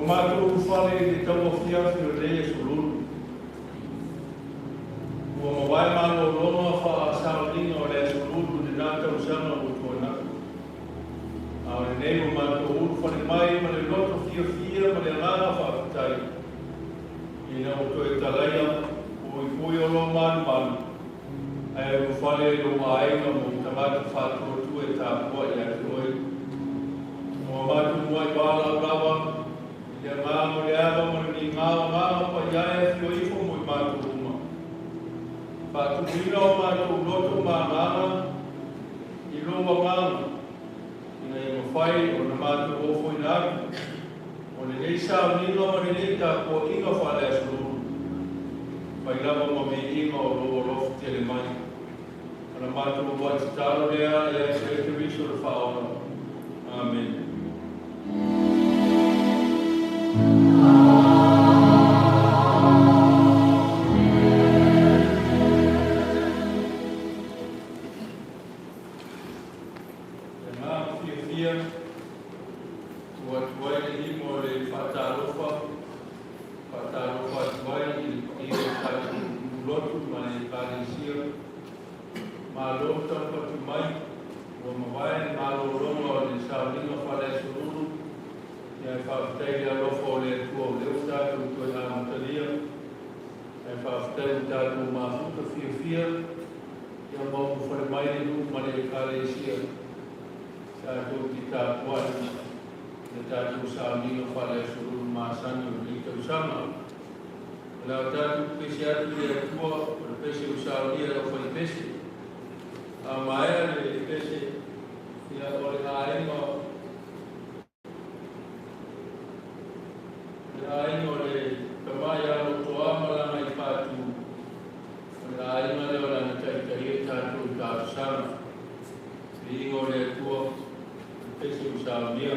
Ua matou ulufale i le tauafiafi o lenei aso Lulu, ua mavae malologa faa-sauniga o le aso Lulu i lena tausaga ua tuanai. A o lenei ua matou ulufale mai ma le loto fiafia ma le agaga faafetai, ina ua toe talaia puipui o lou malumalu, ae ulufale i lou aiga ma ou tagata faatuatua e tapuai ia te oe. Ua matou muai valaau lava i le agaga o le ava ma le migao, Agaga Paia e afio ifo mo i matou uma. Faatumuina o matou loto ma agaga i lou agaga, ina ia mafai ona matou ofoina atu o lenei sauniga ma lenei tapuaiga faale-aso Lulu, fai lava ma viiga o lou alofa tele mai. O la matou uluai tatalo lea ia Iesu Keriso le Faaola. Amene. Le agaga fiafia tuu atu ai le nimo o le faatalofa, faatalofa atu ai i le paia o le tatou nuu lotu ma le Ekalesia. Malo le taupati mai, ua mavae le malologa o le sauniga faale-aso Lulu. Ia e faafetai i le alofa o le Atua o lea ua tatou toe amatalia. Ae faafetai ua tatou mafuta fiafia ia ma ulufale mai le nuu ma le Ekalesia tatou te tapuai i le tatou sauniga faale-aso Lulu masani o lenei tausaga. O le a tatou pese atu i le Atua, o le pese ua saunia e aufaipese. A maea le pese, ia o le aiga, le aiga o le tama ia Lotoa ma lana i Patu, o le aiga lea o le ana taitaia tatou i talosaga. Viiga o le Atua, o le pese ua saunia.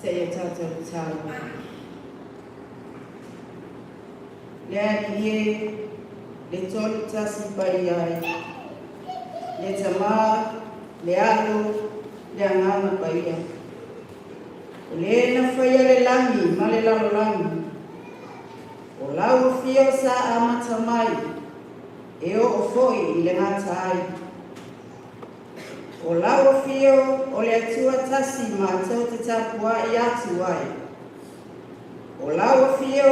Seia tatou tatalo. Le Alii e, le Tolu Tasi Paia e, le Tama, le Alo, le Agaga Paia. O le na faia le lagi ma le lalolagi, o lau afio sa amata mai, e oo foi i le gata ai. O lau afio o le Atua tasi matou te tapuai atu ai. O lau afio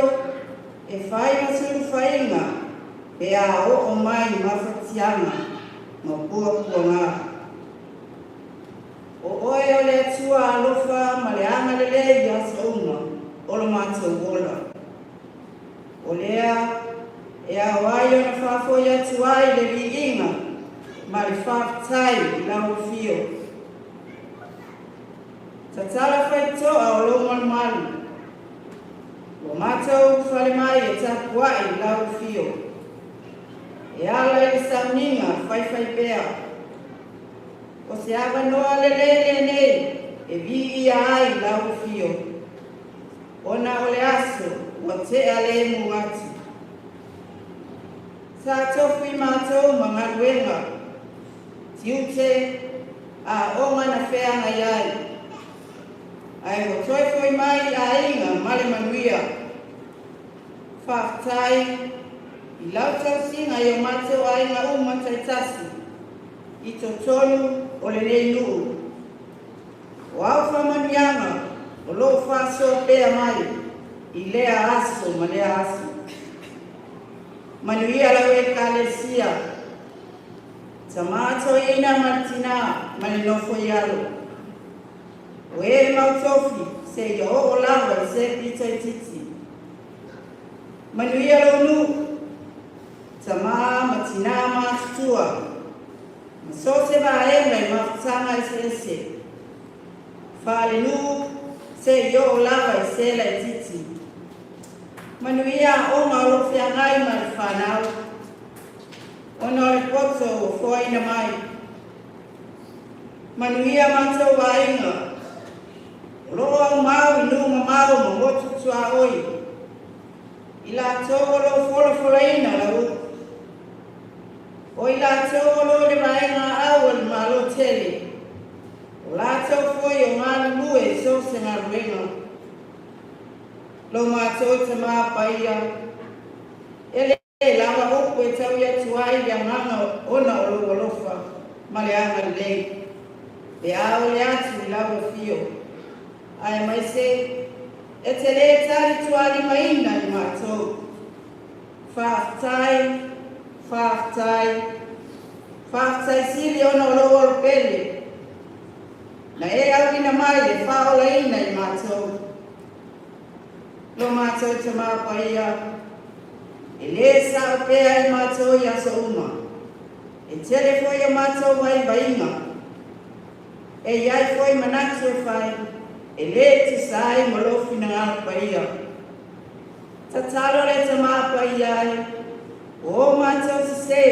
e fai ma sulufaiga pe a oo mai mafatiaga ma puapuaga. O oe o le Atua alofa ma le agalelei i aso uma o lo matou ola. O lea e ao ai ona faafoi atu ai le viiga ma le faafetai i lau afio. Tatala faitoa o lou malumalu, ua matou ulufale mai e tapuai i lau afio, e ala i le sauniga faifaipea. O se avanoa lelei lenei e viia ai lau afio, ona o le aso ua tea lemu atu. Sa tofi matou ma galuega, tiute, aoga na feagai ai, ae ua toe foi mai i aiga ma le manuia. Faafetai i lau tausiga i o matou aiga uma taitasi i totonu o lenei nuu. O au faamanuiaga o lo o faasoa pea mai i lea aso ma lea aso. Manuia lau Ekalesia, tama toeaina ma le tina ma le nofo i alo. O e mautofi seia oo lava i se pito itiiti. Manuia lou nuu, tama ma tina matutua, ma so o se vaega i mafutaga eseese. Faalenuu seia oo lava i se laitiiti. Manuia aoga o lo o feagai ma le fanau, ona o le poto ua foaina mai. Manuia matou aiga, o lo o aumau i nuu mamao ma motu tuaoi, i latou o lo o folafolaina lau upu. O i latou o lo o i le vaega aau a le Malo tele, o latou foi o galulue i so o se galuega. Lo matou Tama Paia, e le lava upu e taui atu ai le agaga ona o lou alofa ma le agalelei, pe a ole atu i lau afio, aemaise e te le talitualimaina i matou. Faafetai, faafetai, faafetai sili ona o lou Alo pele, na e auina mai e faaolaina i matou. Lo matou Tama Paia, e lē sao pea i matou i aso uma, e tele foi o matou vaivaiga, e i ai foi manatu e fai, e lē tusa ai ma lou finagalo paia. Tatalo le Tama Paia e, o o matou sesē,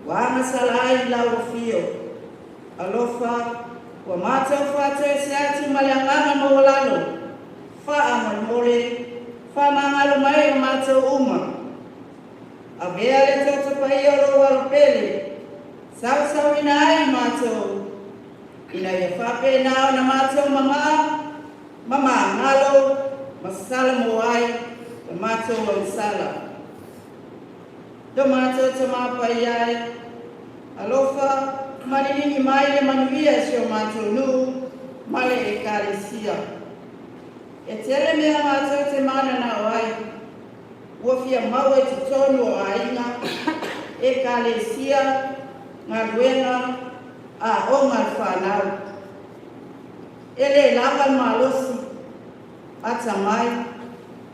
ua agasala ai i lau afio. Alofa, ua matou faatoese atu ma le agaga maualalo, faamolemole, faamagalo mai o matou uma. Avea le toto paia o lou Alo pele, sausauina ai matou, ina ia faapena ona matou mamaa, ma magalo, ma salamo ai la matou agasala. Lo matou Tama Paia e, alofa, maliligi mai le manuia i si o matou nuu ma le Ekalesia. E tele mea matou te mananao ai, ua fia maua i totonu o aiga, Ekalesia, galuega, aoga a le fanau. E le lava le malosi, atamai,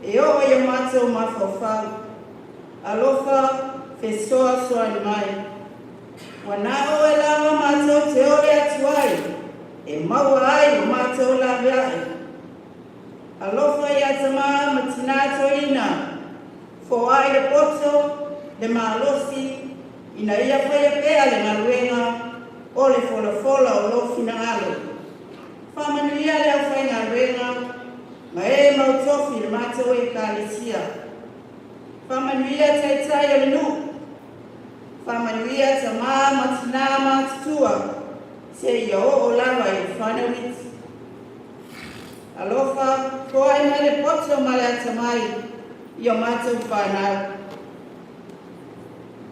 e oo i o matou mafaufau. Alofa, fesoasoani mai. Ua na oe lava matou te ole atu ai, e maua ai o matou laveai. Alofa ia tama ma tina toeaina, foai le poto, le malosi, ina ia faia pea le galuega o le folafola o lou finagalo. Faamanuia le aufaigaluega ma e mautofi i le matou Ekalesia. Faamanuia taitai o le nuu. Faamanuia tamā ma tinā matutua seia oo lava i fanau iti. Alofa, foai mai le poto ma le atamai i o matou fanau,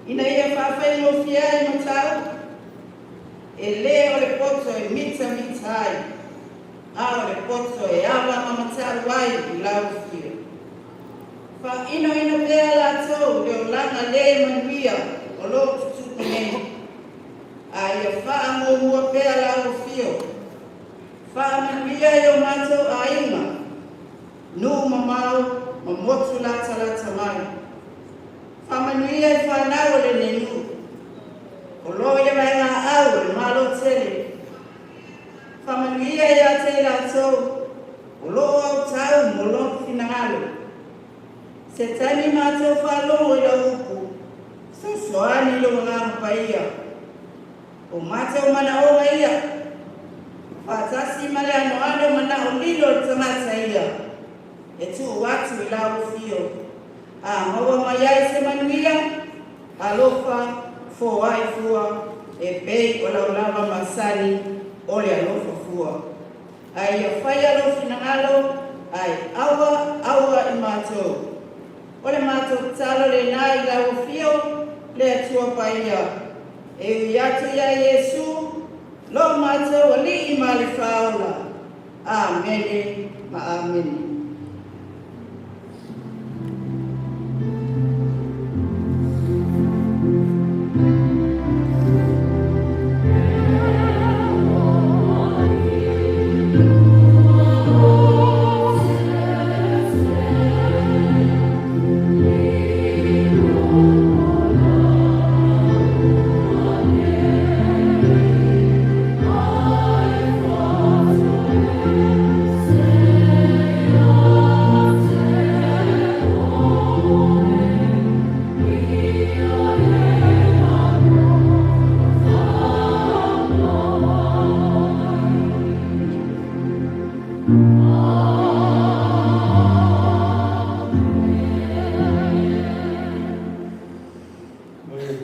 ina ia faafaigofie ai mataupu, e le o le poto e mitamita ai, a o le poto e avamamatau ai i lau afio. Faainoino pea latou i le olaga le manuia o lo o tutupu nei, a ia faamuamua pea lau afio. Faamanuia i o matou aiga, nuu mamao ma motu latalata mai. Faamanuia i fanau o lenei nuu o lo o i le vaegaau o le Malo tele. Faamanuia ia te i latou o lo o autau mo lou finagalo. Se taimi matou faalogo i lau upu, fesoasoani i lou Agaga Paia. O matou manaoga ia, faatasi ma le anoano manao lilo o le tagata ia, e tuu atu i lau afio, a maua mai ai se manuia, alofa, foai fua, e pei o lau lava masani o le alofa fua. Ae ia faia lou finagalo, ae aua aua i matou. O le matou tatalo lena i lau afio, le Atua Paia, e ui atu ia Iesu, lo matou Alii ma le Faaola. Amene ma amene.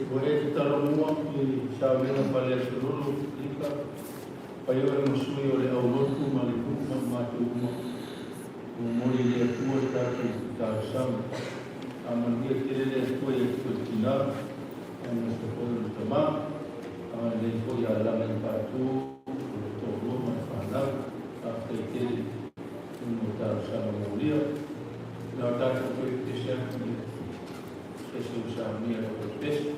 Ua e tatalo mua i sauniga faaleasolulu Lika, paioe ma sui o le aulotu ma le nuu ma matou uma. Ua momoli i le Atua le tatou talosaga. Faamanuia tele le Atua ia te oe le tina, aemaise foi o le tama, agalelei foi ia alaala i Patu, o le toalua ma le fanau. Faafetai tele i le talosaga molia. Na o tatou toe pepesi atu i se isi o saunia le pepesi.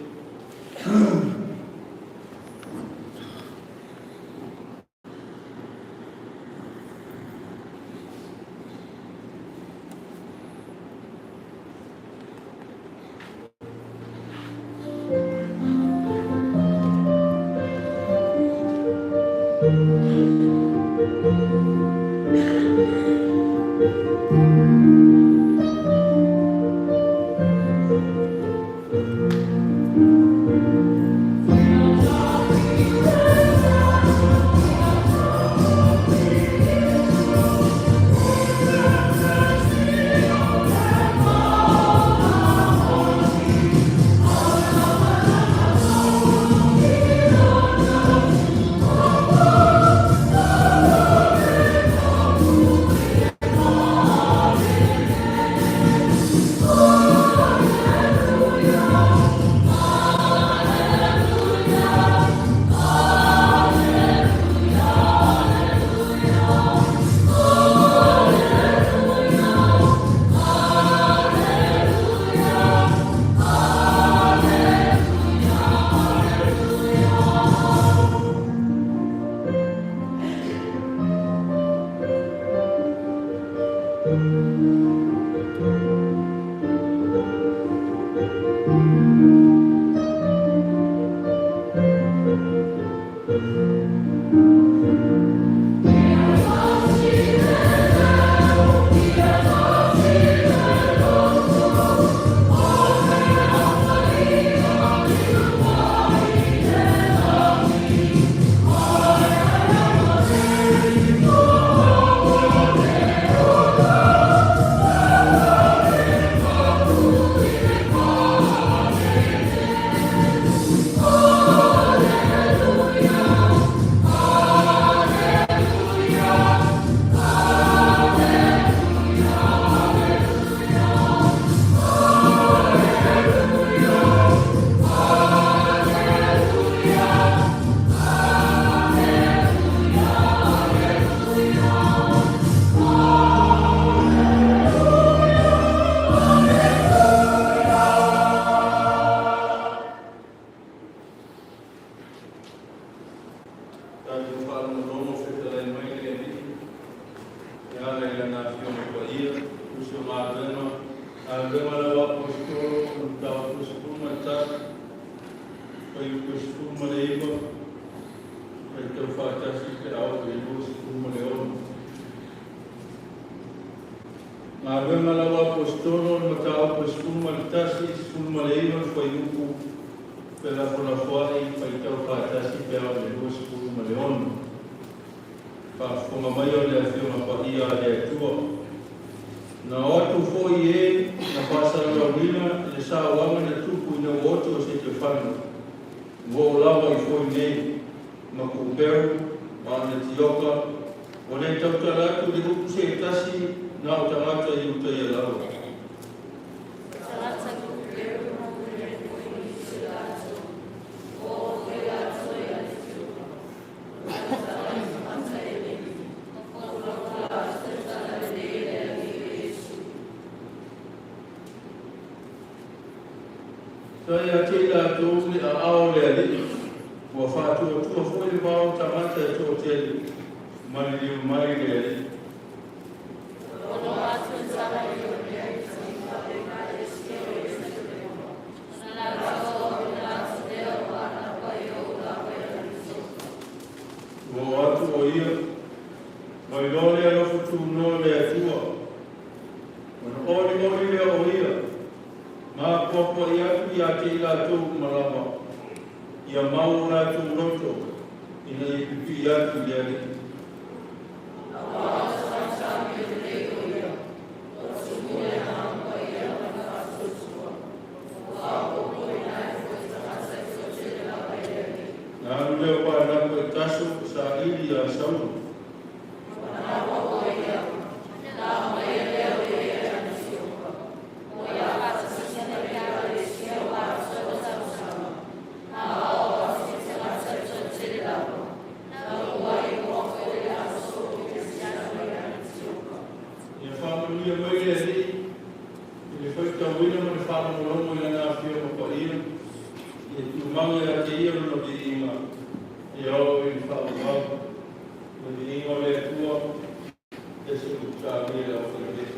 Fuaiupu 19, faitau faatasi pe a oo i le 26. Galuega a le Au Aposetolo, le mataupu 11, 19 le fuaiupu, felafolafoai, faitau faatasi pe a oo i le 26. Faafofoga mai o le Afioga Paia a le Atua. Na o atu foi e na faasalalauina i le sauaga na tupu ina ua oto e Setefano, ua oo lava i Foinei ma Kuperu ma Anetioka, ua le tautala atu i le upu se tasi na o tagata Iutaia lava. Sa ia te i latou le aao o le Alii, ua faatuatua foi le vao o tagata e toatele, maliliu mai le Alii. Ua o atu o ia, ma iloa le alofa tunoa o le Atua, ona olioli lea o ia, ma apoapoai atu ia te i latou uma lava, ia mau o latou loto, ina ia pipii atu i le Alii. Na alu lea o Parenapa i Taso e saili ia Saulo. Ia faamanuia mai le Alii i le faitauina ma le faalogologo i Lana Afioga Paia, ia tumau ia te Ia Lona viiga, ia oo i le faavavau. Le viiga o le Atua, e se utagia le aufaigaluega.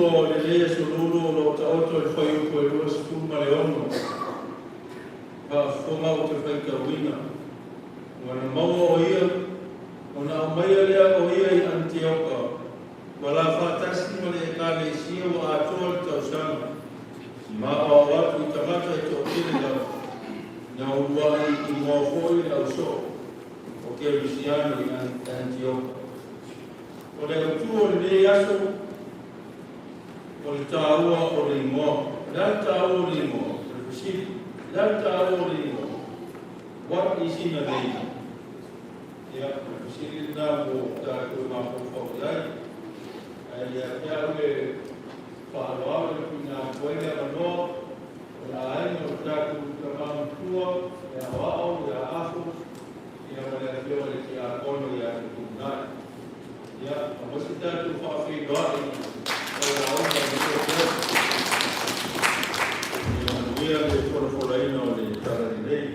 matua o lenei Aso Lulu o lo o taoto i le fuaiupu e 26, faafofoga ou te faitauina. Ua na maua o ia, ona aumaia lea o ia i Anitioka, ua la faatasi ma le ekalesia ua atoa le tausaga, ma aoao atu i tagata e toatele lava, na uluai igoa foi le ausoo o Kerisiano i Anitioka. O le autu o lenei aso, o le taua o le igoa. O le a le taua o le igoa? O le fesili. O le a le taua o le igoa? What is in a name? Ia, o le fesili lena mo tatou e mafaufau i ai. Ae ia te au le faaaloalo e tuuina atu ai le avanoa o le aiga o le tatou tama matua e aoao ia Afu ia ma le afioga i le Tiakono ia Fetuunai. Ia, aua se tatou faafeiloai o le lauga i le soifua. Ia manuia le folafolaina o le tala lelei.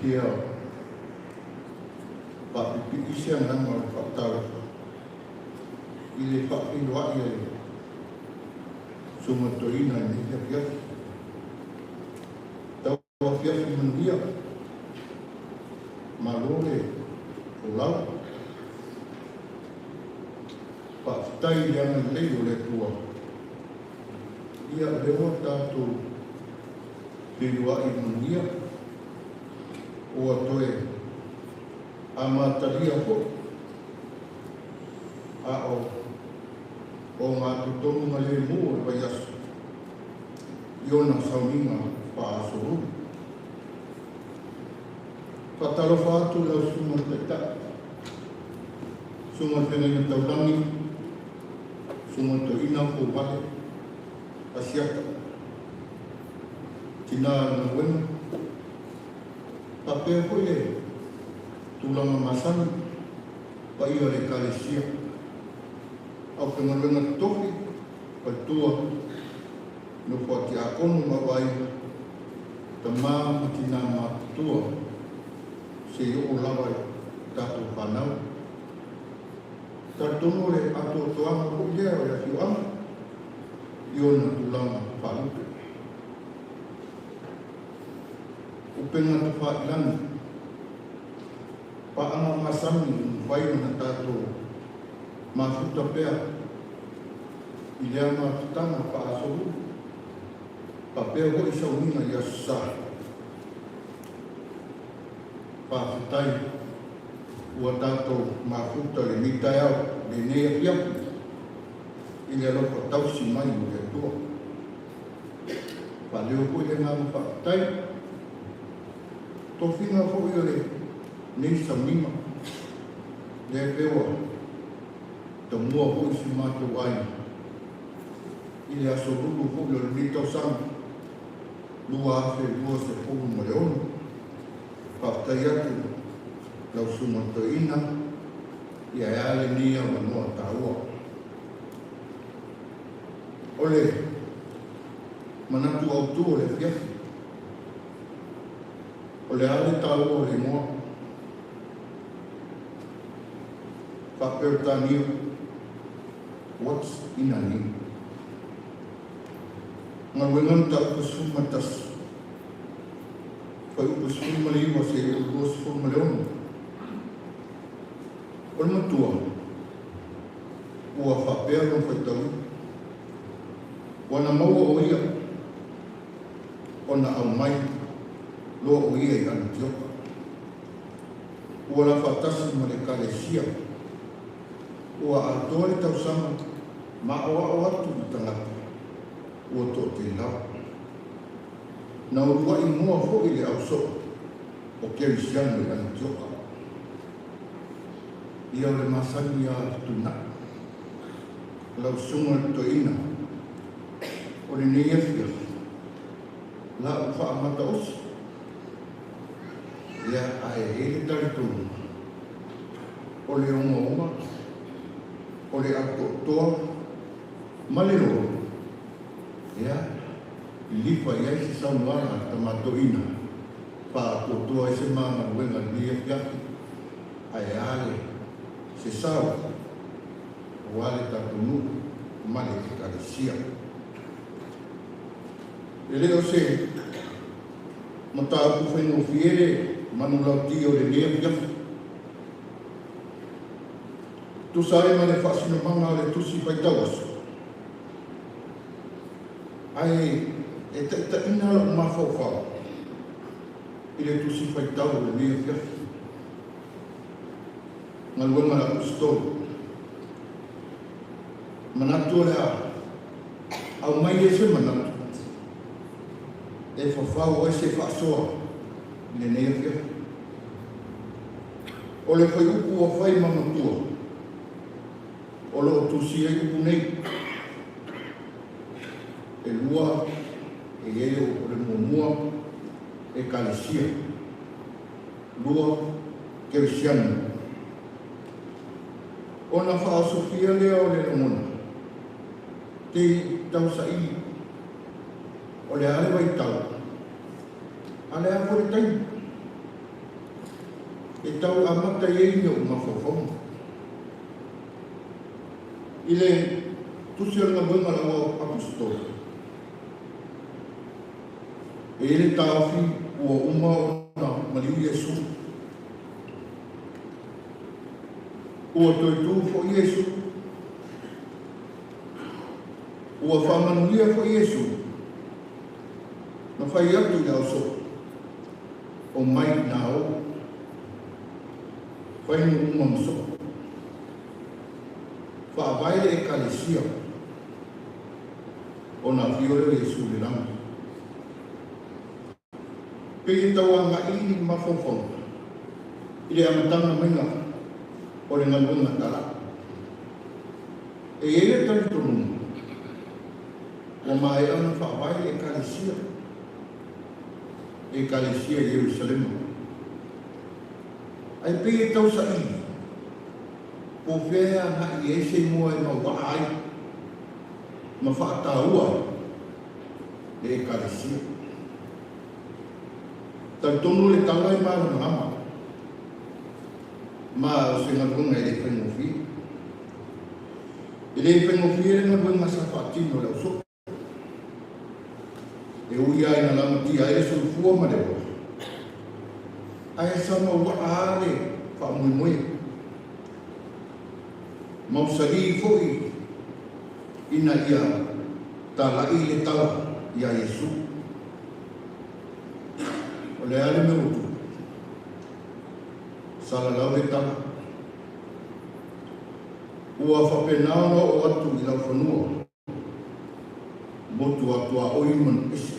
Fia faapipii se agaga o le faatalofa i le faafeiloai a le Susuga Toeaina i lenei afiafi. Tau afiafi manuia, malo le folau. Faafetai i le agalelei o le Atua. Ia, o lea ua tatou feiloai manuia, ua toe amatalia foi a o ogatotonu lemu o le vaiaso i ona sauniga faa-Aso Lulu. Faatalofa atu i lau susuga i le Taitai, susuga i le Feagaiga Taulagi, susuga i le Toeaina Fouvale Asiata, tina o le galuega, faapea foi le tulaga masani, paia o le Ekalesia, aufaigaluega totofi, faletua, nofo a tiakono ma auaiga, tama ma tina matutua, seia oo lava i tatou fanau. Talitonu o le atoatoaga foi lea o le afioaga i ona tulaga faalupe. Upega tafailagi, paaga masani ua mafai ona tatou mafuta pea i lea mafutaga faa-Aso Lulu, faapea foi sauniga i Aso Sa. Faafetai ua tatou mafuta lenei taeao, lenei afiafi, i le alofa tausi mai o le Atua. Faaleo foi le agaga faafetai. Tofiga foi o lenei sauniga, lea pei ua tamua foi si matou aiga i le Aso Lulu foi o lenei tausaga 2026. Faafetai atu lau susuga toeaina, ia e a lenei avanoa taua. O le manatu autu o le afiafi, o le a le taua o le igoa? Faa-Peretania, what's in a name? Galuega Mataupu 11, fuaiupu 19 seia oo 26. O le matua ua faapea lona faitauina, ua na maua o ia ona aumai loa o ia i Anitioka. Ua la faatasi ma le Ekalesia, ua atoa le tausaga ma aoao atu i tagata ua toatele lava. Na uluai igoa foi le ausoo o Kerisiano i Anitioka. Ia o le masani ia fetuunai. Lau susuga i le toeaina, o lenei afiafi, la ua faamata osi. Ia, ae i ai le talitonuga, o le ogaoga, o le atoatoa ma le loa, ia, lilifa i ai se saunoaga a le tama toeaina, faaatoatoa ai se ma galuega i lenei afiafi. Ae a le se sao aua le tatou nuu ma le Ekalesia. E le o se mataupu faigofie le manulauti o lenei afiafi. Tusa ai ma le faasinomaga o le Tusi Faitau Aso, ae e taitaiina lou mafaufau i le Tusi Faitau o lenei afiafi, Galuega a le Aposetolo. Manatu o le a aumai ai se manatu e fafau ai se faasoa i lenei afiafi. O le fuaiupu ua fai ma matua o lo o tusia ai upu nei, e lua e i ai o le muamua Ekalesia, lua Kerisiano. Ona faaosofia lea o le lagona, te tausaili o le a le vaitau, a o le a foi le taimi e tau amata i ai ni ou mafaufauga. I le Tusi o le Galuega a le Au Aposetolo, e i ai le taofi ua uma ona maliu Iesu. Ua toe tu foi Iesu. Ua faamanuia foi Iesu na fai atu i le ausoo, Omai ina o, fai nuu uma ma soo. Faavae le Ekalesia ona afio lea o Iesu i le lagi. Pei e tau agai ni mafaufauga i le amataga maiga o le galuega talai. E i ai le talitonuga ua maea ona faavae le Ekalesia, Ekalesia i Ierusalema. Ae pei e tau saili po o fea e agai i ai se igoa e mauaa ai ma faataua ai le Ekalesia. Talitonu le tala e malamalama, ma o se galuega e le faigofie. E le faigofie le galuega sa faatino e le ausoo. E ui lava ina lamatia ai le soifua ma le ola, ae sa mauaa lava le faamoemoe. Mausali foi ina ia talai le tala iā Iesu. O le a le mea ua tupu? Salalau le tala. Ua faapena ona oo atu i laufanua, motu a tuaoi ma nuuese.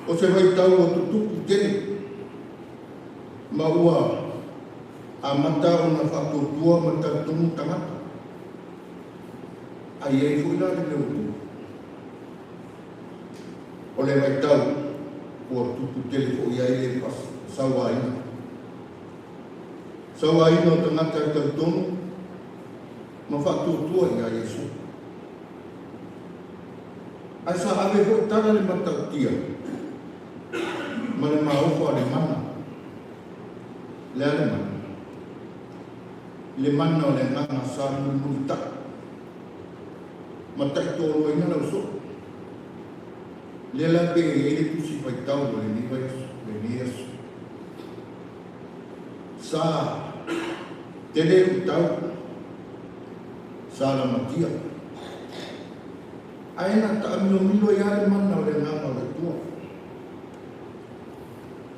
O se vaitau ua tutupu tele ma ua amata ona faatuatua ma talitonu tagata. A i ai foi la le mea ua tupu? O le vaitau ua tupu tele foi ai le sauaina. Sauaina o tagata e talitonu ma faatuatua iā Iesu. Ae sa ave foi tala le matautia ma le maofa o le mana. Le a le mana? Le mana o le agaga sa mulimulitaʻi ma taʻitoaluaina lau soo. Lea la pe i ai le tusi faitau o lenei vaiaso, lenei aso. Sa tele luitau, sa lamatia, ae na taamilomilo ai lava le mana o le Agaga o le Atua.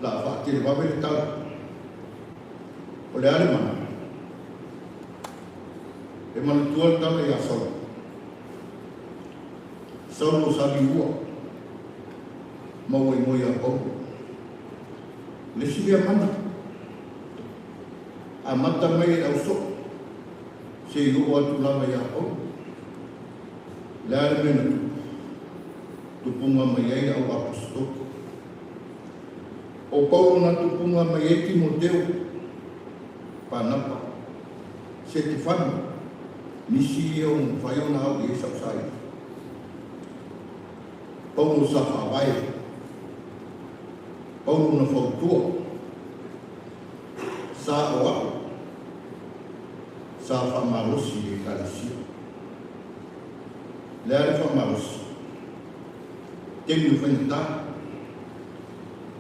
La faatelevave le tala, o le a le mana? E manatua le tala iā Saulo. Saulo sa liua, ma ua igoa iā Paulo. Le isi lea mana, amata mai e le ausoo, seia oo atu lava iā Paulo. Le a le mea na tupu? Tupuga mai ai le au Aposetolo. O Paulo na tupuga mai ai Timoteo, Panapa, Setefano, nisi ia ua mafai ona au i ai sau saili. Paulo sa faavae. Paulo na fautua. Sa aoao, sa faamalosi i le Ekalesia. Le a le faamalosi? Taimi o faigata.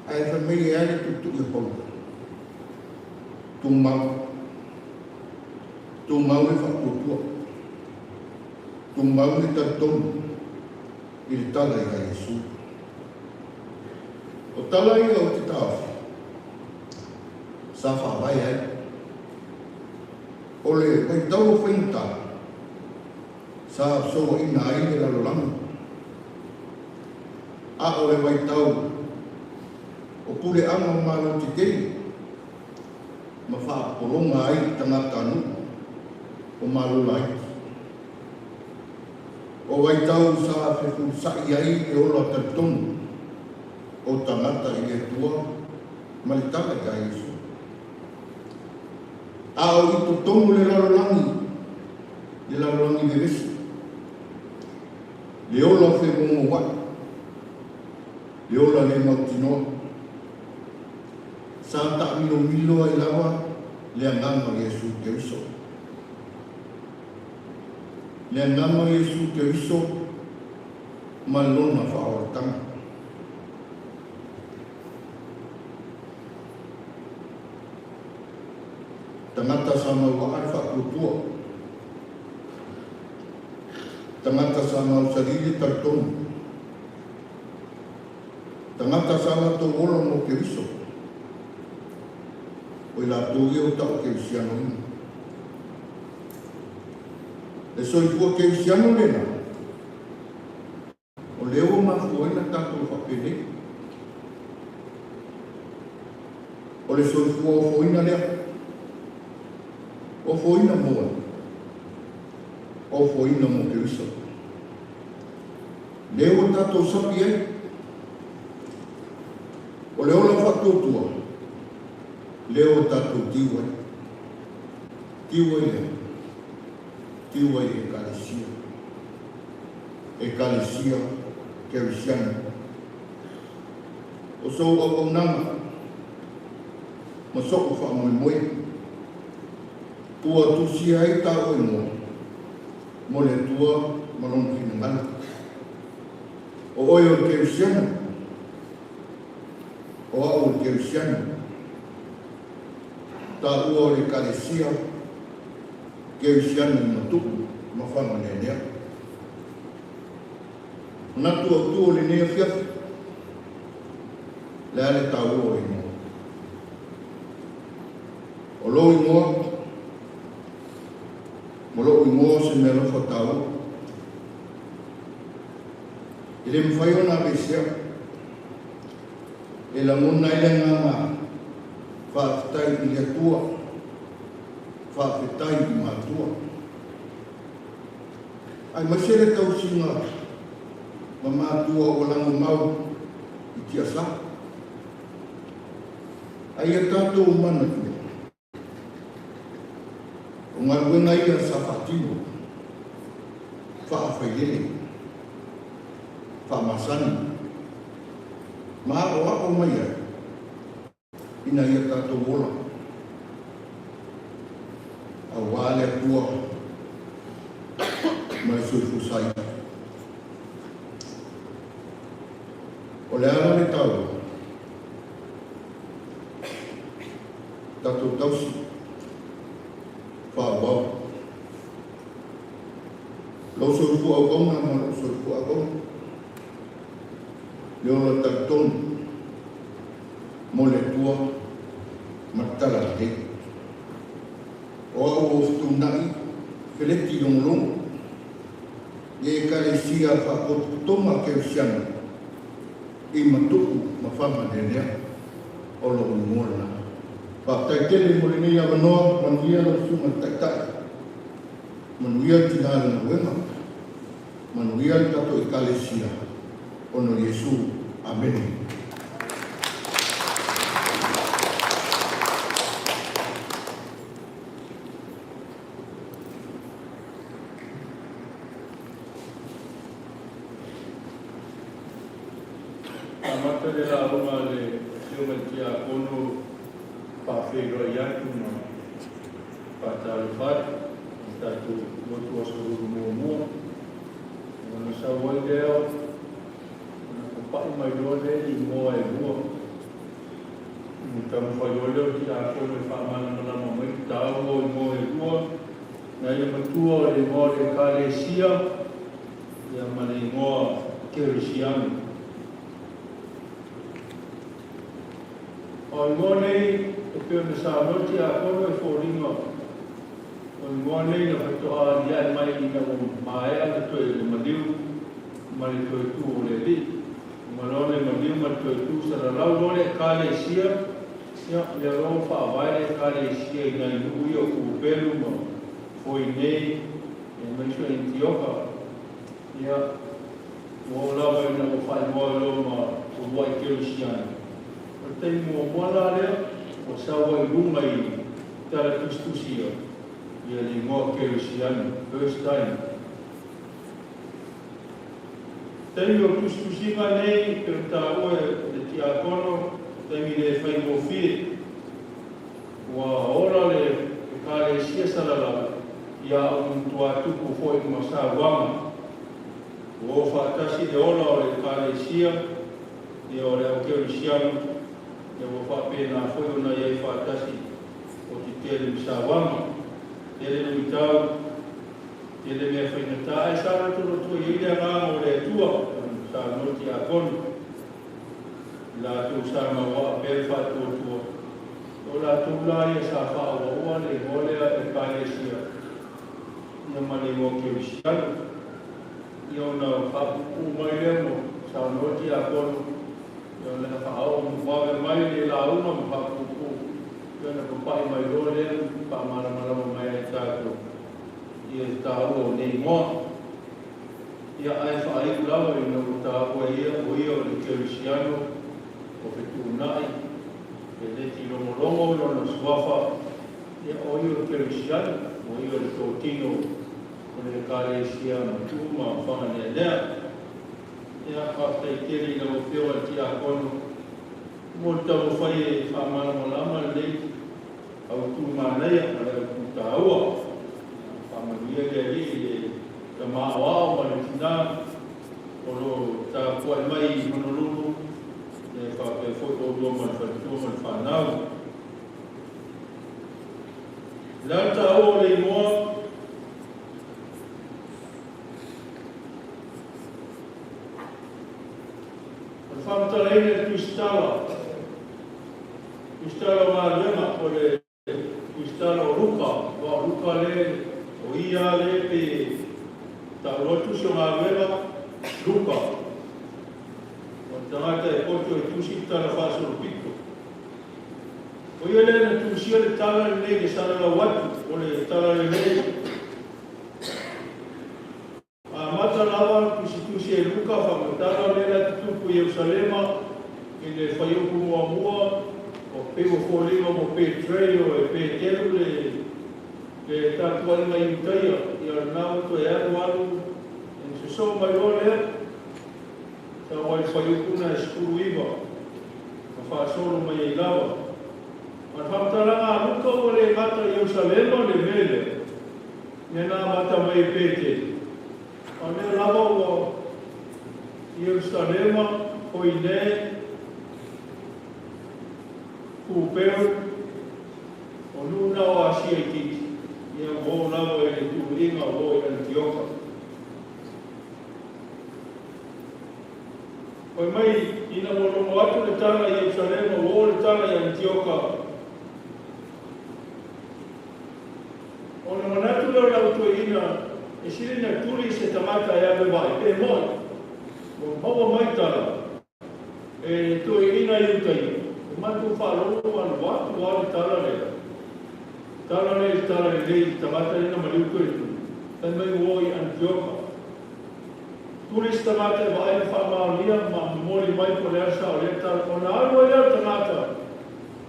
Ae fai mai e a le tuitui a Paulo? Tumau. Tumau le faatuatua. Tumau le talitonu i le tala ia Iesu. O tala ia ou te taofi, sa faavae ai. O le vaitau o faigata, sa fesouaina ai le lalolagi, a o le vaitau o puleaga o Malo tetele ma faapologa ai tagatanuu o Malo laiti. O vaitau sa fefulisai ai le ola talitonu o tagata i le Atua ma le tala ia Iesu. A o i totonu le lalolagi, le lalolagi vevesi, le ola fegogoai, le ola le mautinoa, sa taamilomilo ai lava le agaga o Iesu Keriso. Le agaga o Iesu Keriso ma lona faaolataga. Tagata sa mauaa le faatuatua. Tagata sa mausali le talitonu. Tagata sa latou ola mo Keriso. O i latou ia ua tau kerisianoina. Le soifua kerisiano lena, o lea ua mafua ai na tatou faapenei. O le soifua ofoina lea. Ofoina mo ai? Ofoina mo Keriso. Lea ua tatou sapi ai. O le ola faatuatua, lea ua tatou tiu ai. Tiu ai lea. Tiu ai Ekalesia. Ekalesia Kerisiano. O sou auaunaga ma soʻu faamoemoe, ua tusia ai tāua igoa mo le Atua ma lona finagalo. O oe o le Kerisiano, o au o le Kerisiano, tāua o le Ekalesia Kerisiano i Matuku ma Faganeanea. Manatu autu o lenei afiafi, le a le taua o igoa. O lou igoa, ma lou igoa o se mea alofa taua. E le mafai ona aveesea. E lagona ai le agaga faafetai i le Atua, faafetai i matua. Aemaise le tausiga ma matua ua lagomau i tiasa. A ia tatou manatua, o galuega ia sa faatino, faafailele, faamasani, ma aoao mai ai ina ia tatou ola, aua le Atua ma le soifua saili. O le ala le taua, tatou tausi, faaauau. Lou soifua auauna ma lou soifua auauna, le ola talitonu mo le Atua ma le tala lelei. O au o Fetuunai Feleti Logologo, i Ekalesia Faapotopotoga Kerisiano i Matuku ma Faganeanea o lou igoa lena. Faafetai tele mo lenei avanoa, manuia lau Susuga i le Taitai, manuia le tina i le galuega, manuia le tatou Ekalesia ona o Iesu. Amene. Amata le lauga a le Afioga i le Tiakono. Faafeiloai atu ma faatalofa atu i le tatou lotu Aso Lulu muamua. Ona sau ai lea ona papa'i mai loa lea i igoa e lua. Ona taumafai loa lea o Tiakono e faamalamalama mai le taua o igoa e lua, nai le matua o le igoa o le Ekalesia ia ma le igoa Kerisiano. O igoa nei e pei ona saunoa Tiakono e foliga o igoa nei na faatoa aliae mai ina ua maea le toe le maliu ma le toe tu o le Alii. Uma loa le maliu ma le toe tu salalau loa le Ekalesia, ia lea loa ua faavae le Ekalesia i nai nuu ia o Kupelu ma Foinei aemaise o Anitioka. Ia, ua oo lava ina ua faaigoa ai loa ma uluai Kerisiano. O le taimi muamua la lea ua sau ai i luga i tala tusitusi ia, ia le igoa Kerisiano, first time. Taimi o tusitusiga nei pei ona taua e le Tiakono, taimi le faigofie. Ua ola le Ekalesia salalau ia au matua tupu foi ma sauaga. Ua o faatasi le ola o le Ekalesia ia o le au Kerisiano, ia ua faapena foi ona i ai faatasi o te tele ma sauaga. Tele luitau, tele mea faigata, ae sa lotoloto i ai le agaga o le Atua, saunoa Tiakono. I latou sa mauaa pea le faatuatua, o latou la ia sa faaauaua le igoa lea Ekalesia ia ma le igoa Kerisiano. Ia ona faapuupuu mai lea ma saunoa Tiakono, ia ona faaoo vave mai le lauga ma faapuupuu, ia ona papai mai loa lea faamalamalama mai ai tatou ia le taua o nei igoa. Ia ae faaiu lava ina ua taua e ia o ia o le Kerisiano o fetuunai, e leti logologo lona suafa, ia o ia o le Kerisiano, o ia o le totino o le Ekalesia Matuu ma Faganeanea. Ia, faafetai tele i lau Afioga i le Tiakono mo le taumafai e faamalamalama lenei autu manaia ma le autu taua. Faamanuia le Alii i le tama aoao ma le tina o lo o tapuai mai i Honolulu, e faapea foi oulua ma le faletua ma le fanau. O le a le taua o le igoa? O le faamatalaina i le Tusitala, Tusitala o Galuega, o le Tusitala o Luka, aua o Luka le, o ia le pei e taua tusi o galuega, Luka. O le tagata e poto e tusi le tala faasolopito. O ia lea na tusia le tala lenei le salalau atu o le tala lelei. Amata lava tusitusi e Luka faamatala mea la tutupu i Ierusalema i le fuaiupu muamua o pei ua foliga mo Petrei o e Peteru le le tapuaiga Iutaia ia lena ua toe alu alu ona sosoo mai loa lea sau ai le fuaiupu na e 19 ma faasolo mai ai lava. Ma le faamatalaga a Luka ua le gata i Ierusalema le mea lea, Mea na amata mai e Petelu, a o lea lava ua Ierusalema, Koine, Kupeu, o nuu na o Asia itiiti, ia ua oo lava i le tuuliga ua oo i Anitioka. Fai mai, ina ua logo atu le tala i Ierusalema, ua oo le tala i Anitioka. Ona manatu lea o lau toeaina e sili na tuli se tagata e alu e vaai, pe moe, ua maua mai tala e toeaina i uta ia. Ua matou faalogo ua alu atu lava le tala lea, tala lea i le tala lelei i le tagata lea na maliu toe tuli, fai mai ua oo i Anitioka. Tuli se tagata e vaai ma faamaonia ma momoli mai po o le a le sao o lea tala. Ona alu ai lea o le tagata,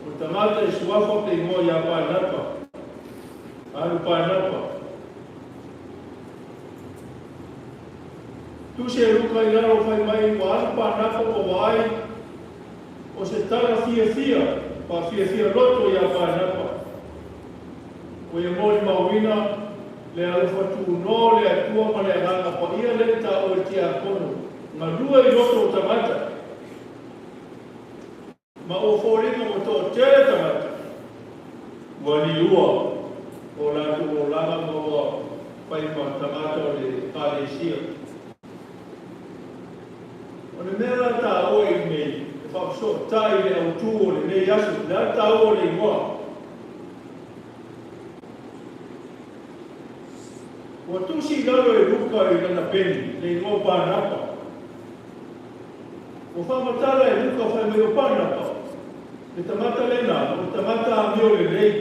o le tagata i suafa pe igoa ia Paenapa. Alu Paenapa. Tusi e Luka i lalo fai mai ua alu Paenapa ua vaai o se tala fiafia. Faafiafia loto iā Paenapa. Ua ia molimauina le alofa tunoa o le Atua ma le Agaga Paia lea na taua e le Tiakono, galue i loto o tagata. Ma ua foliga ua toatele tagata ua liua o latou olaga ma ua fai ma tagata o le Ekalesia. O le mea la taua i inei e faafesootai i le autu o lenei aso, o le a le taua o le igoa? Ua tusi i lalo e Luka i lana peni le igoa o Paranapa. Ua faamatala e Luka fai mai o Paranapa, le tagata lena o le tagata amio lelei.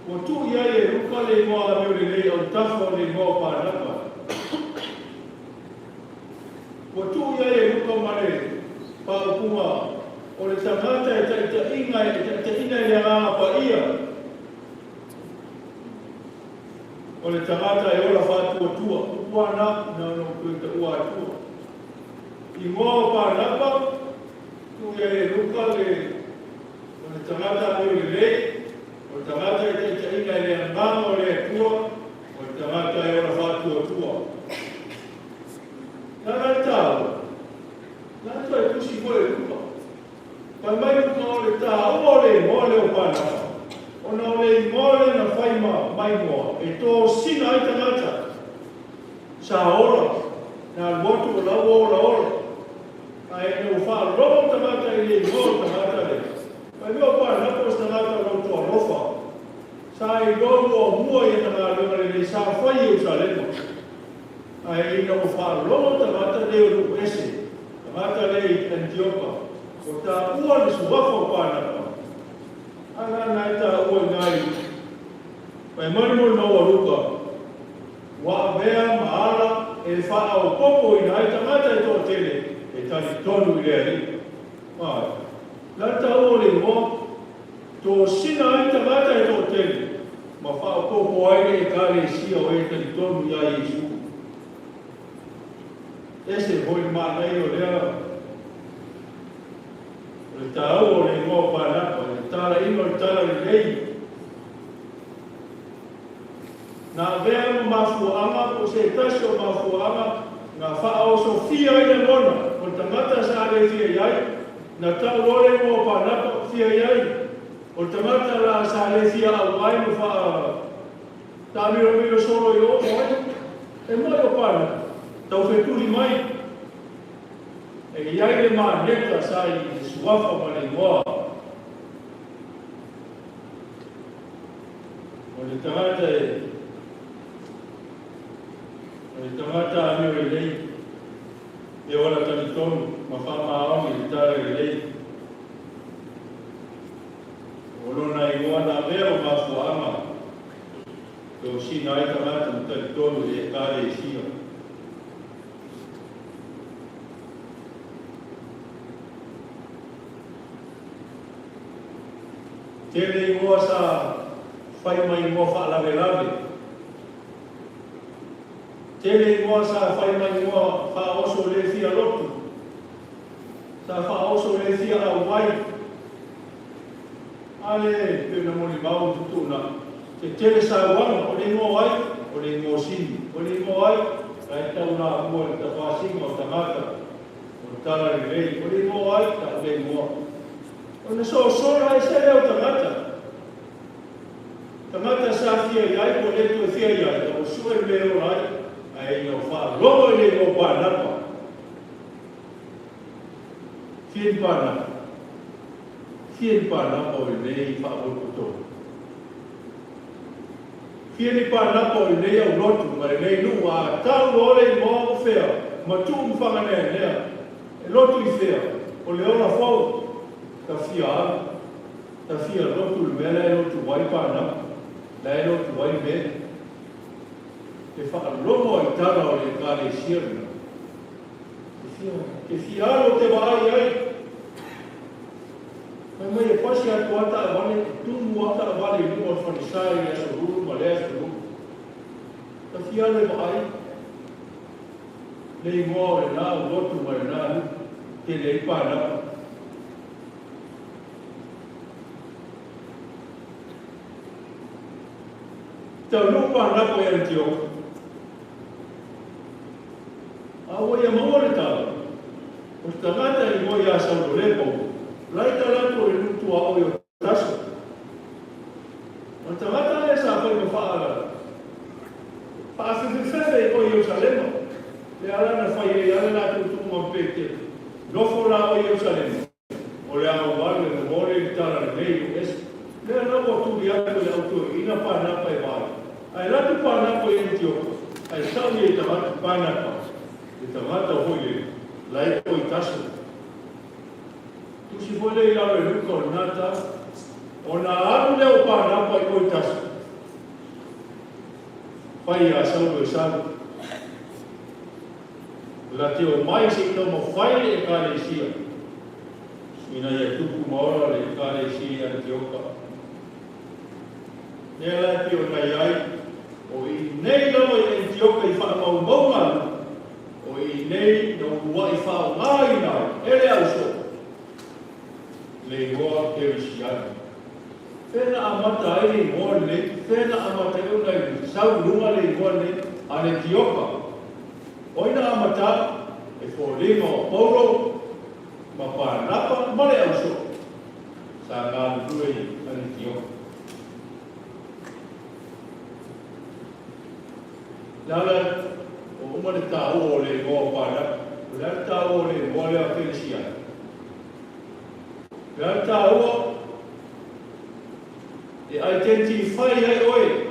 Ua tuu i ai e Luka le igoa amio lelei autafa o le igoa o Paranapa. Ua tuu i ai e Luka ma le faaupuga o le tagata e taitaiga e taitaiina i le Agaga Paia. O le tagata e ola faatuatua, upu a na, na ona ou toe taua atua. Igoa o Paranapa, tuu i ai e Luka le, o le tagata amio lelei, o le tagata e taitaiina i le Agaga o le Atua, o le tagata e ola faatuatua. O le a la le taua? O le a toe tusi foi e Luka? Fai mai Luka o le taua o le igoa lea o Paranapa, ona o le igoa lea na fai ma maigoa e tosina ai tagata sa ola, na alu atu o la ua olaola. Ae ina ua faalogo tagata i le igoa o le tagata lea, fai mai o Paranapa o se tagata o loto alofa, sa iloa muamua i ana galuega lelei sa fai i Ierusalema. Ae ina ua faalogo tagata nei o nuu ese, tagata lea i Anitioka, ua taua le suafa o Paranapa, a la na e taua i ina i Fai mai le molimau a Luka, ua avea ma ala e faaopoopoina ai tagata e toatele e talitonu i le Alii. Ioe. O le a le taua o le igoa? Tosina ai tagata e toatele ma faaopoopo ai le Ekalesia o e talitonu iā Iesu. Ese foi le manaia o lea o le taua o le igoa o Paranapa i le talaiga o le talalelei. Na avea ma mafuaaga po o se tasi o mafuaaga na faaosofia ai lagona o le tagata sa le fia i ai, na tau loa le igoa o Paranapa, fia i ai. O le tagata la sa le fia auai ma faa taamilomilo solo i o o ai, e moe o Paranapa, tau fetuli mai. E i ai le maneta sa i le suafa ma le igoa. O le tagata e, o le tagata amio lelei, e ola talitonu ma faamaoni i le tala lelei. O lona igoa na avea ma mafuaaga tosina ai tagata ma talitonu i le Ekalesia. Tele igoa sa fai ma igoa faalavelave. Tele igoa sa fai ma igoa faaoso le fia lotu. Sa faaoso le fia auai. A le pei ona molimau i fetuunai, te tele sauaga, o le igoa o ai? O le igoa o Sini. O le igoa o ai? La e taulamua i le tafasiga o tagata o le talalelei. O le igoa o ai? Tau le igoa. Ona sosola ese lea o tagata. Tagata sa fia i ai ua le toe fia i ai, a ua sue le mea e ola ai, ae ina ua faalogo i le igoa o Paranapa. Fia ni Paranapa? Fia ni Paranapa o lenei faapotopoto? Fia ni Paranapa o lenei aulotu ma lenei nuu a tau loa le igoa o fea ma tuu ma faganeanea e lotu i fea o le ola fou ta fia alu ta fia lotu i le mea la e lotu ai Paranapa la e lotu ai Meri e faalogo ai tala o le Ekalesia lena. Te fia alu ou te vaai ai. Fai mai e pasi atu lava taavale, e tumu lava taavale i luma o le falesa i le Aso Lulu ma lea Aso Lulu. Ta fia alu e vaai le igoa o lena aulotu ma lena nuu, tele ai panapa. Taunuu Panapa i Anitioka. A ua ia maua le tala, o se tagata e igoa ia Saulo le Paulo, la i tala atu o le nuu tuaoi o Taso. O le tagata lea sa fai ma faafefefefe i o i Ierusalema, lea la na fai ai lava le latou tuuga ma Petelo, Nofo la oe i Ierusalema, o le auvalu e momoli le tala lelei i lou ese. Lea la ua tuli atu e le au toeaiina Panapa e vaai, ae alu atu Panapa i Anitioka, ae sau ia i tagata Panapa, le tagata foi lele, la e o i Taso. Tusi foi lea i lalo e Luka o lena tala, ona alu lea o Panapa i o i Taso, fai iā Saulo e sau. La te omai se i taumafai le Ekalesia ina ia tupu ma ola le Ekalesia i Anitioka. Lea la e pei ona i ai, o i nei lava i Anitioka i faamaumauga a Luka, o i nei na uluai faaaogaina ai e le ausoo le igoa Kerisiano. Fea na amata ai le igoa lenei? Fea na amata ai ona i sau i luga le igoa lenei Anetioka? O ai na amata? E foliga o Paulo ma Paranapa ma le ausoo sa galulue i Anetioka. Le ala ua uma le taua o le igoa o Paranapa, o le a le taua o le igoa lea o Kerisiano? O le a le taua? E identify ai oe.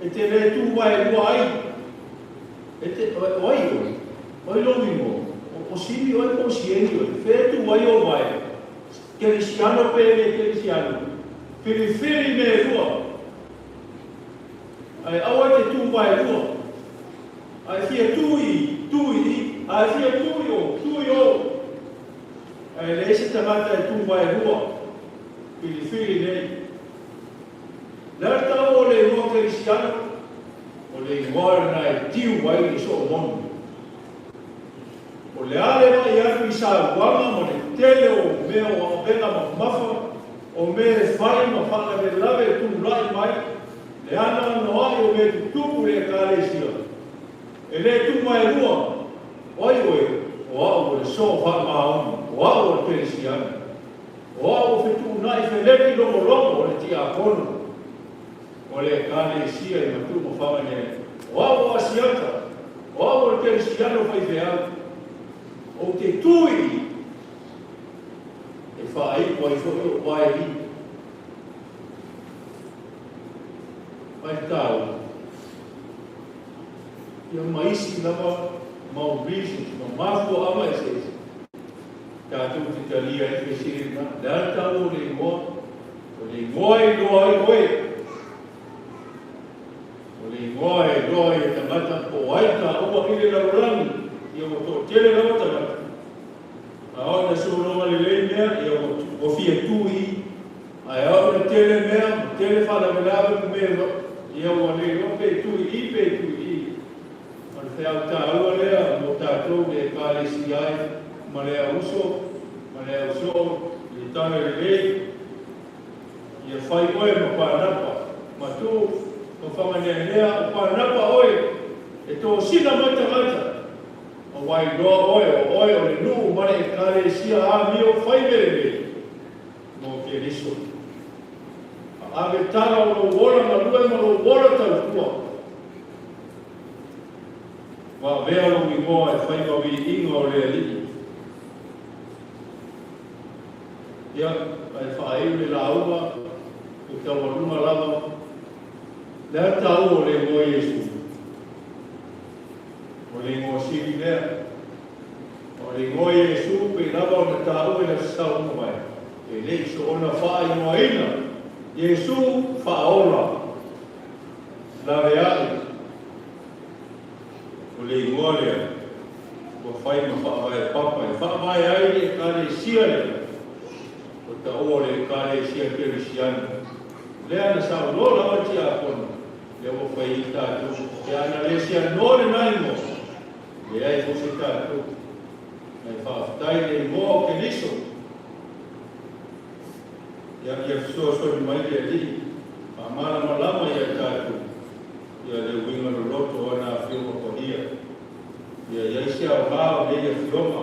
E te le tū waerua ai. E te, o ai oe? O ai lou ingoa? O Simi oe po o Sieni oe? Fea e tū ai ou wae? Kerisiano pe le Kerisiano? Whiriwhiri me rua. Ae aua e te tū waerua. A e fia tū i, tū i i, a e fia tū i o, tū i o. Ae leai se tangata e tū waerua. Whiriwhiri nei. Le a le taua o le igoa Kerisiano? O le igoa lena e tiu ai le soo moni. O le a le vaai atu i sauaga ma le tele o mea o avega mamafa, o mea e fai ma faalavelave e tulai mai, le anoanoai o mea tutupu i le Ekalesia. E le tumaelua, o ai oe? O au o le soo faamaoni, o au o le Kerisiano. O au o fetuunai feleki logologo o le tiakono o le Ekalesia i Matu ma Faganele. O au o Asiata, o au o le Kerisiano faifeau. Ou te tū i i, e whaaiku ai foi o wae i. Mai tāua. Ia ma isi lava mau reasons, ma mafuaaga eseese. Tatou te talia ai fesili lena. Le a le taua o le igoa? O le igoa e iloa ai oe. O le igoa e iloa ai e tagata po o ai taua i le lalolagi, ia ua toatele lava tagata. A oo ina sologa lelei mea, ia ua fia tu i i. Ae a oo ina tele mea, ma tele faalavelave ma mea, ia ua le iloa pe tu i i pe tu i i. O le feau taua lea mo tatou le Ekalesia ai ma le auuso ma le ausoo i le tala lelei, ia fai oe ma Panapa, ma Tuu ma Faganeanea, o Panapa oe e tosina mai tagata, aua iloa oe o oe o le nuu ma le Ekalesia amio fai mea lelei mo Keriso. A ave tala o lou ola galue ma lou ola tautua. Ua avea lou igoa e fai ma viiga o le Alii. Ia, ae faaiu le lauga, o taualuga lava. Le a le taua o le igoa Iesu? O le igoa sili lea. O le igoa Iesu pei lava ona taua i le Aso Sa ua mavae, e le i soona faaigoaina Iesu faaola. Laveai, o le igoa lea ua fai ma faavae papa e faavae ai le Ekalesia lea, ua taua o le Ekalesia Kerisiano. Lea na saunoa lava le tiakono, lea ua fai ai tatou, pe a na le sianoa lena igoa, leai foi se tatou. Ae faafetai i le igoa o Keriso. Ia, ia fesoasoani mai le Alii. Faamalamalama ia tatou ia le uiga loloto o ana Afioga Paia. Ia i ai se aogā o nei Afioga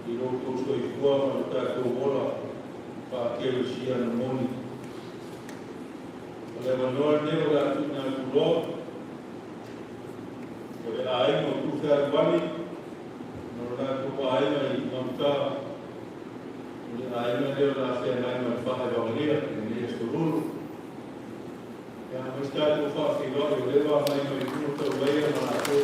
i lo outou soifua ma lo tatou ola faa-Kerisiano moni. O le avanoa lenei o le a tuuina atu loa o le aiga o Tufealuali ma lo latou aiga i gauta, o le aiga lea o le a feagai ma le faailoagalia i lenei Aso Lulu. Ia, ma se tatou faafeiloai o lea ua agai mai i luga taulaia ma latou.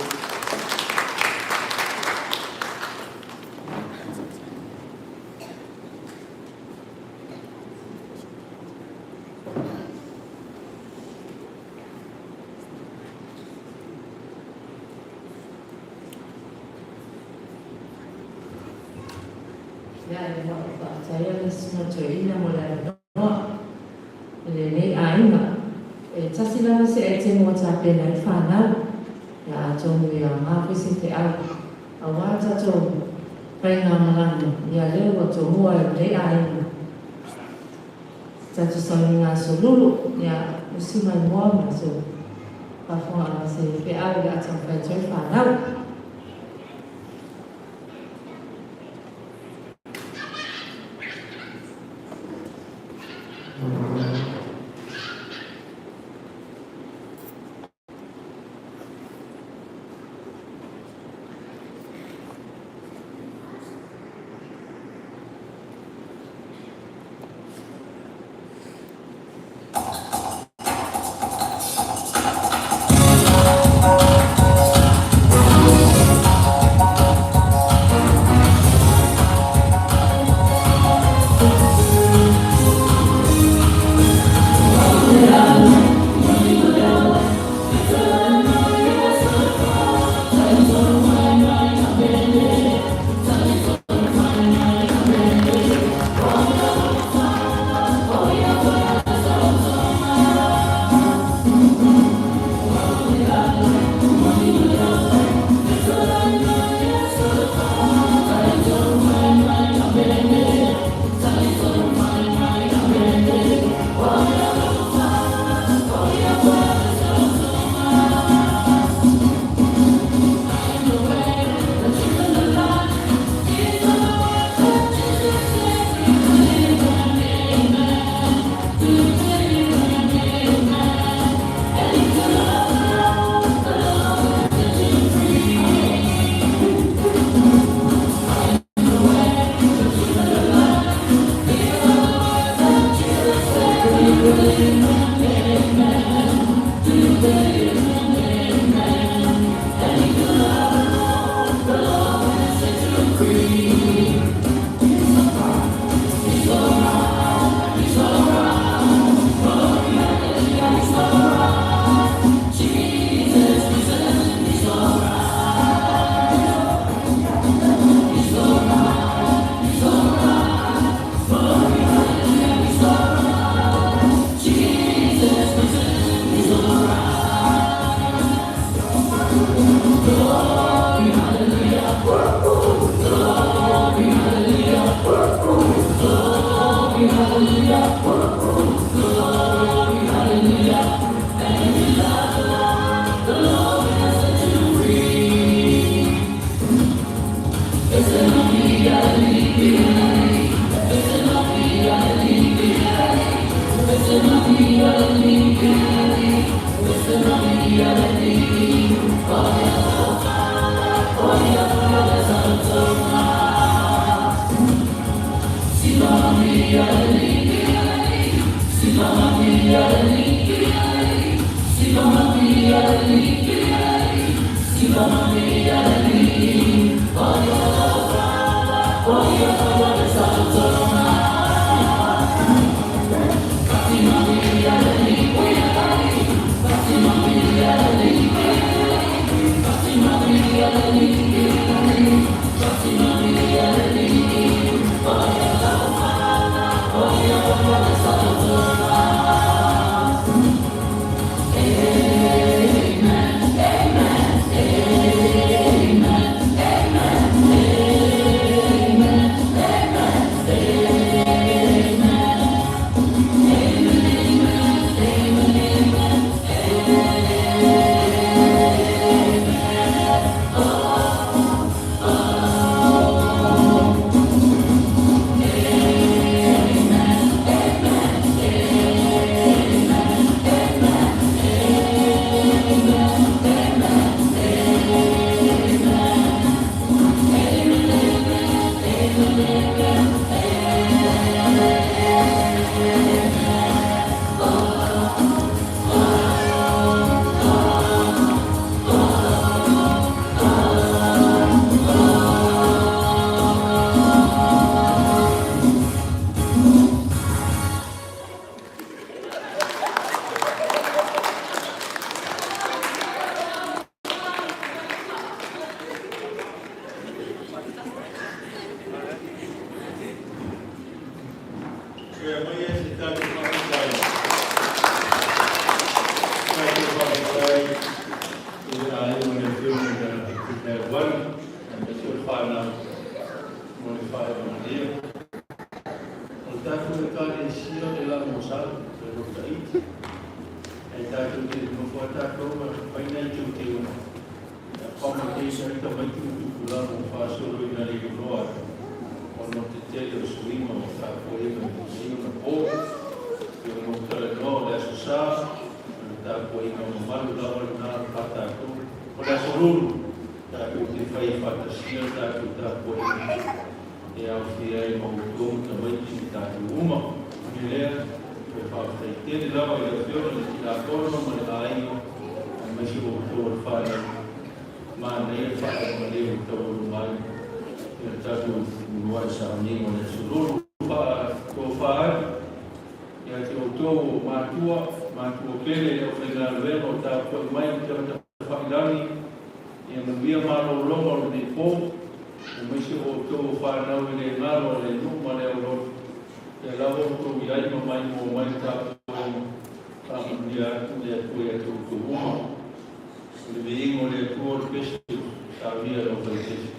Ia, e faafetaia le susuga toeaina mo le avanoa i lenei aiga. E tasi lava se aitemu ua tapena ai fanau, ia atonu e aoga foi se feau aua tatou faigamalaga, ia lea ua tomua e lenei aiga. Tatou sauniga Aso Lulu, ia usi mai moa ma so faafofoga se feau o le a taumafai atu ai fanau. Toe aumaia se tatou faafetai. Tatou faafetai i le aiga o le Afioga ia Tupunaelualu, aemaise o le fanau mo le faailomalia. O le tatou Ekalesia o le lagosala, le lotaiti. Ae tatou te nonofo lava tatou ma fai nai teuteuga. Ia accommodate ai tamaiti ma tupulaga ua faasoloina le iloa atu ona o le tetele o suiga o tapuaiga i nei ona po. Ia ona ou talanoa o le Aso Sa, o le tapuaiga mamalu lava lena a tatou. O le Aso Lulu, tatou te faia faatasia le tatou tapuaiga e aofia ai ma outou ma tamaiti ma tatou uma. O le lea, toe faafetai tele lava i le Afioga i le Tiakono ma le aiga, aemaise o outou o le fanau. Manaia le faailomaleo ua taualuma ai le tatou uluai sauniga o le Aso Lulu. Faatofa atu ia te outou o matua, matua pele, le aufaigaluega o tapuai mai i upega tafailagi, ia manuia malologa o lenei po, aemaise o outou o fanau e le galo a le nuu ma le aulotu, ia lava outou i ai ma maimoa mai le tapuaiga. Faamanuia atu le Atua ia te outou uma. O le viiga o le Atua o le pesi saunia e lau faipesi.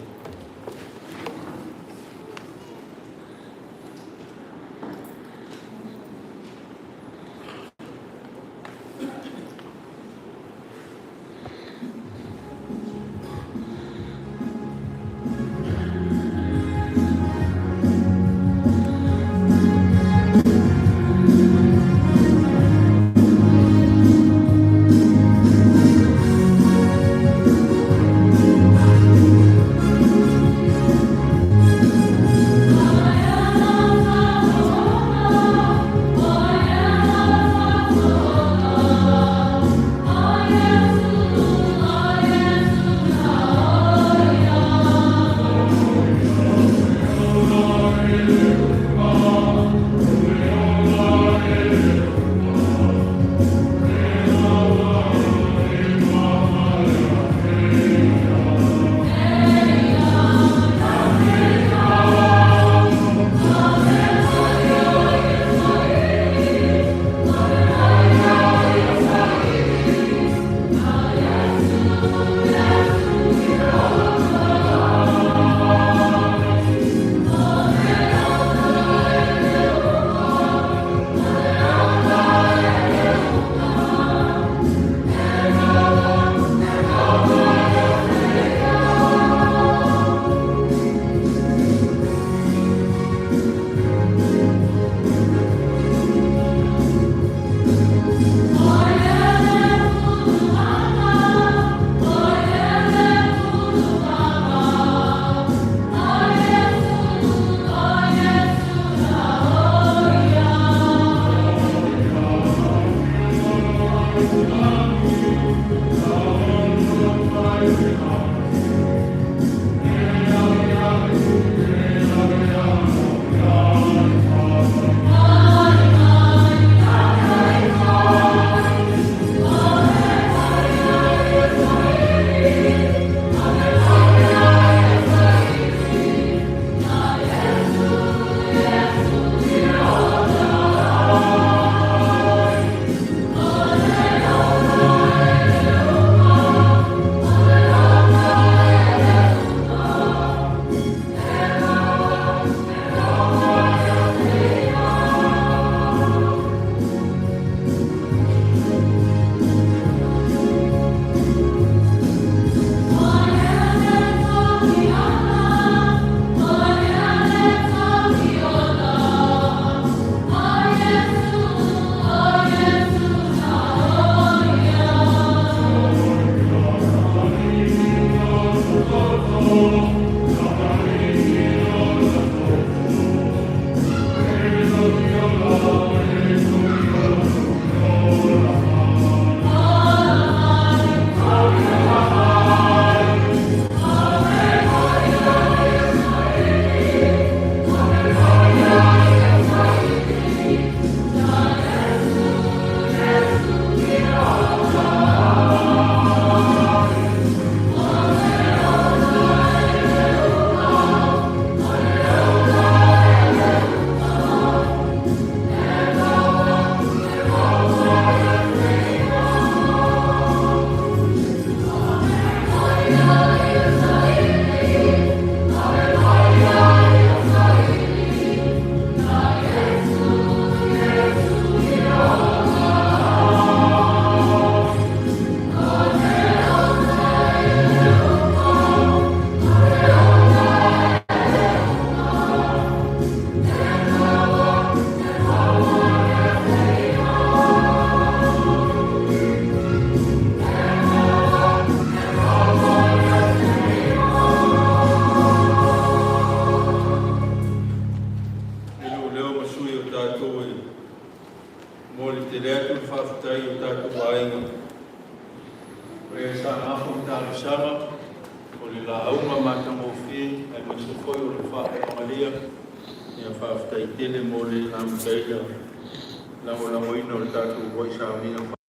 talosaga, o le lauga matagofie aemaise foi o le faafofogalia. Ia faafetai tele mo le amataina lagolagoina o le tatou uluai sauniga.